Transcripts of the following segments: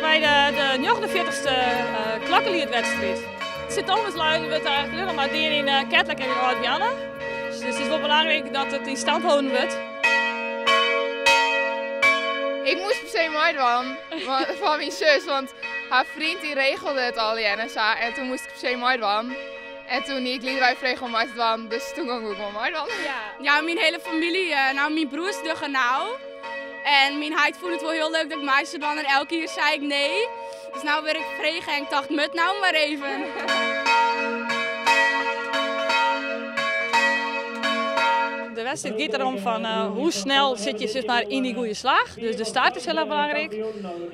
by de 49ste klokkeliedwedstriid. Sint Thomasluiden wurdt eigentlik allinnich mar dien yn Ketlik en yn Ald-Hoarne. Dus it is wol belangryk dat it yn stand holden wurdt. Ik moast per se meidwaan fan myn sus, want har freon dy regelde it allegear en sa. En toen moast ik per se meidwaan. En toen hie ik Liedewij frege om mei te dwaan, dus toen gong ik gewoan meidwaan. Ja, myn hiele famylje, no myn broers dogge no. En myn heit fûn it wol hiel leuk dat ik mei soe dwaan en elk jier sei ik nee. Dus no wurd ik frege en ik tocht, mut no mar even. De wedstriid giet derom fan hoe snel sit je sis mar yn dy goede slach. Dus de start is hiel erch belangryk.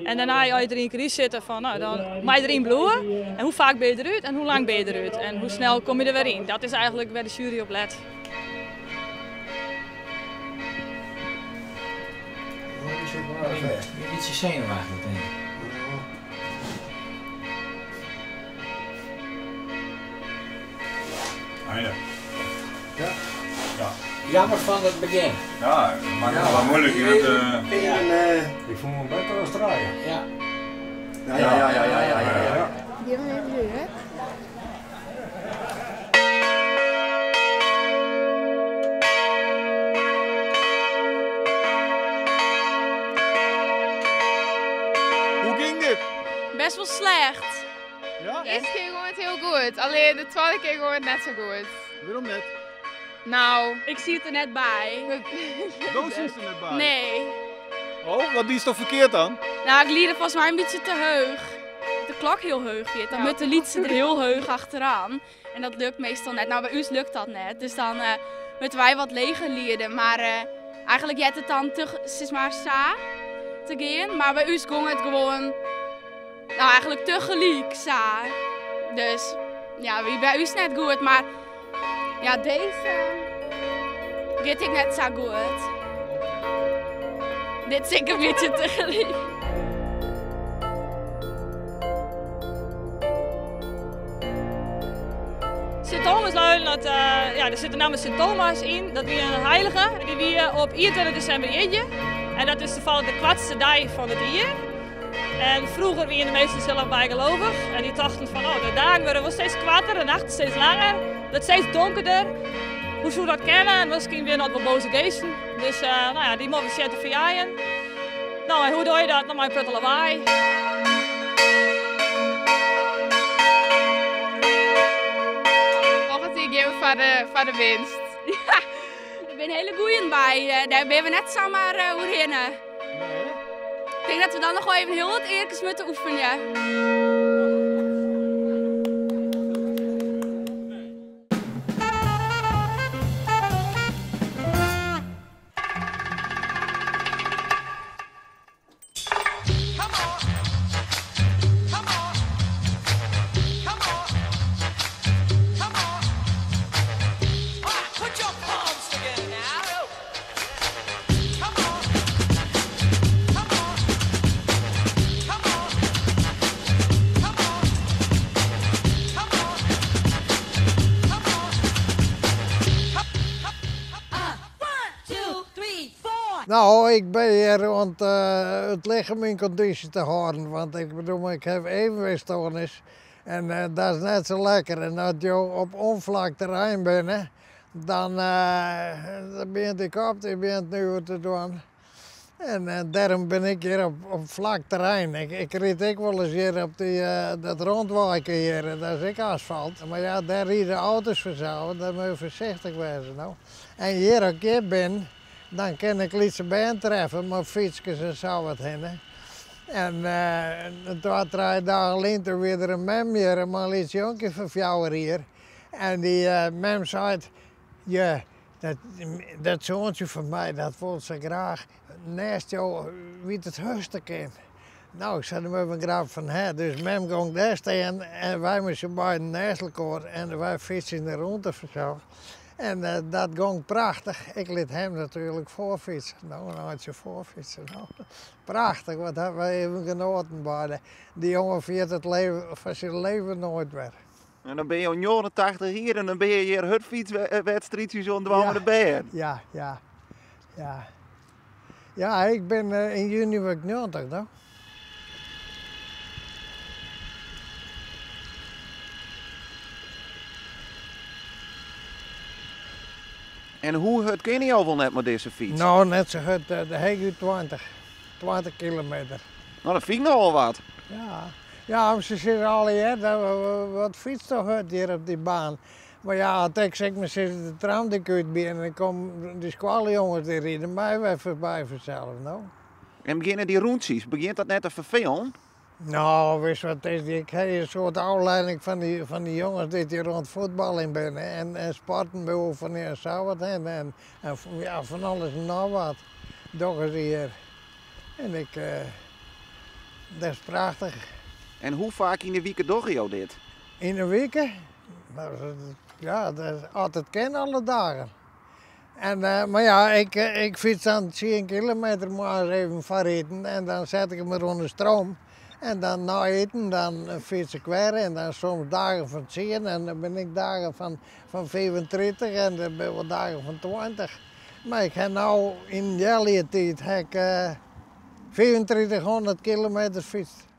En dêrnei as je der ien kear yn sitte fan no dan mei je deryn bliuwe. En hoe faak binne je derút en hoe lang binne je derút en hoe snel komme je der wer yn. Dat is eigentlik wêr de sjuery op let. Bytsje senuwachtich tink ik. Ja. Jammer fan it begjin. Ja, it makke it wat muoilik yn it. Ik fûn him better as trije. Ja. Ja, ja, ja, ja, ja, ja. Gean mar even deur. Hoe gyng dit? Best wol slecht. Ja? De earste kear gyng it hiel goed, allinnich de twadde kear gyng it net sa goed. Wêrom net? No. Ik siet der net by. Do sietst der net by? Nee. Oh, wat diest dan ferkeard dan? No, ik liede folgens my in bytsje te heech. De klok hiel heech giet, dan moat de lytse der hiel heech achteroan. En dat lukt meastal net. No, by ús lukt dat net. Dus dan moatte wy wat leger liede. Mar eigentlik heart it dan te, sis mar, sa te gean. Mar by ús gong it gewoan, no eigentlik tegelyk sa. Dus ja, wie by ús net goed. Mar ja, dizze giet ek net sa goed. Dit is ek in bytsje tegelyk. Sint Thomasluiden, dat, uh, ja, der sit de namme Sint Thomas yn. Dat wie in heilige. Dy wie op 21 desimber jierdei. En dat is tafallich de koartste dei fan it jier. En froeger wiene de minsken hiel erch bygelovich en dy tochten fan oh, de dagen wurde wol steeds koarter, de nachten steeds langer, it wurdt steeds donkerder. Hoe soe dat kinne? En miskien binne dat wol boaze geasten. Dus uh, no ja, dy moatte we sjen te ferjeien. No, en hoe doch je dat? No, mei in protte lawaai. Folgjend jier gean we foar de, foar de winst. Ja, der binne hiele goeien by. Dêr binne we net samar oerhinne. Ik tink dat we dan noch wol even hiel wat earkes moatte oefenje. No, ik bin hjir om it lichem yn kondysje te hâlden, want ik bedoel, ik haw evenwichtstoarnis en dat is net sa lekker. En as jo op ûnflak terrein binne, dan begjint dy kop dy begjint nuver te dwaan. En dêrom bin ik hjir op flak terrein. Ik ryd ek wolris hjir op dy, dat rûnweike hjir, dat is ek asfalt. Mar ja, dêr ride auto's fansels, dêr moatte je foarsichtich wêze no. En hjir, as ik hjir bin, dan kin ik lytse bern treffe mei fytskes en sa wat hinne. En twa, trije dagen lyn toen wie der in mem hjir mei in lyts jonkje fan 4 jier. En dy mem seit, je, dat soantsje fan my dat wol sa graach nêst jo wie't it hurdste kin. No, ik sei, dêr moatte we in grap fan ha. Dus mem gong dêr stean en wy mei syn beiden nêst elkoar en wy fytsten de rûnte fansels. En dat gong prachtich. Ik lit him natuerlik foarfytse. No, in eintsje foarfytse. No, prachtich, wat hawwe wy even genoaten beide. Dy jonge ferjit it leven fan syn leven noait wer. En dan binne jo 89 jier en dan binne je hjir hurdfytswedstriidsjes oan it dwaan mei de bern. Ja, ja, ja. Ja, ik bin yn juny wurd ik 90 no. En hoe hurd kinne jo wol net mei dizze fyts? No, net sa hurd, de heechút 20. 20 kilometer. No, dat fyn ik nochal wat. Ja, ja, se sizze allegear, wat fytst toch hurd hjir op dy baan. Mar ja, as ik sis mar sizze de tramdyk út bin en dan komme dy skoallejonges dy ride my wer foarby fansels, no. En begjinne dy rûntsjes, begjint dat net te ferfelen? No, witst wat it is, ik ha in soart ôflieding fan dy, fan dy jonges dy't hjir oan it fuotbaljen binne en, en sporten beoefenje en sa wat en, en, en ja, fan alles en noch wat dogge se hjir. En ik, dat is prachtich. En hoe faak yn de wike dogge jo dit? Yn de wike? Ja, as it kin alle dagen. En, mar ja, ik, ik fyts dan 10 kilometer moarns even foar iten en dan set ik my oan de stroom. En dan nei iten dan fyts ik wer en dan soms dagen fan 10 en dan bin ik dagen fan, fan 35 en dan bin wol dagen fan 20. Mar ik ha no yn in healjier tiid ha ik 3500 kilometer fytst.